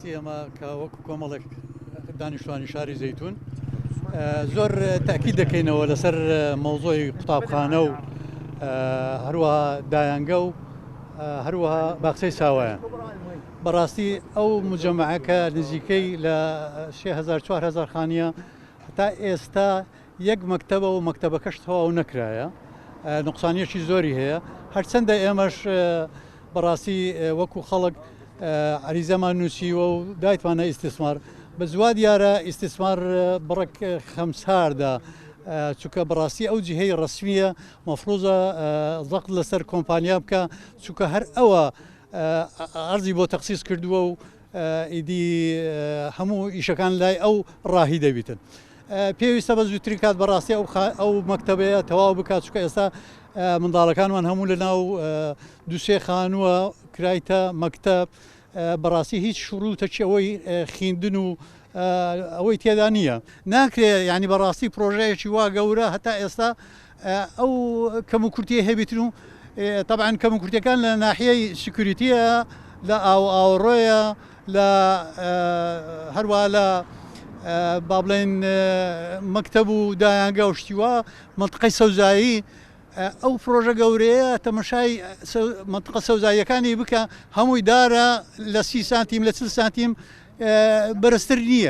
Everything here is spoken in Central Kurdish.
بەڕاستی ئێمە کە وەکو کۆمەڵێک دانیشتوانی شاری زەیتون زۆر تاکی دەکەینەوە لەسەر مەوزۆی قوتابخانە و هەروەها دایانگە و هەروەها باخچەی ساوایان. بەڕاستی ئەو مجەمەعەکە نزیکەی لە 3000 4000 خانیە هەتا ئێستا یەک مەکتەبە و مەکتەبەکەش تەواو نەکرایە نوقسانیەکی زۆری هەیە هەرچەندە ئێمەش بەڕاستی وەکو خەڵک عریزەمان نووسیوە و دایتمانە ئیستیسمار بە زوا دیارە ئیستیسمار بڕک خەمساردە چونکە بەڕاستی ئەو جیهەی ڕسمیە مەفروزە زەقت لەسەر کۆمپانیا بکە چونکە هەر ئەوە ئەرزی بۆ تەخسیس کردووە و ئیدی هەموو ئیشەکان لای ئەو ڕاهی دەبیتن. پێویستە بە زووترین کات بەڕاستی ئەو ئەو مەکتەبەیە تەواو بکات چونکە ئێستا منداڵەکانمان هەموو لە ناو دوسێ خانووە کرایتە مەکتەب بەڕاستی هیچ شروتەکی ئەوەی خیندن و ئەوەی تێدا نییە ناکرێ ینی بەڕاستی پرۆژەیەکی وا گەورە هەتا ئێستا ئەو کەم و کورتیە هەبیتن و تەبعەن کەم و کورتیەکان لە ناحیەی سکوریتیە لە ئاو ئاوەڕۆیە لە هەروە لە با بڵێن مەکتەب و دایانگە و شتیوا منطقەی سەوزایی ئەو پرۆژە گەورەیە تەمەشای منطقە سەوزاییەکانی بکە هەمووی دارە لە سی سانتیم لە 40 سانتیم بەرزتر نییە.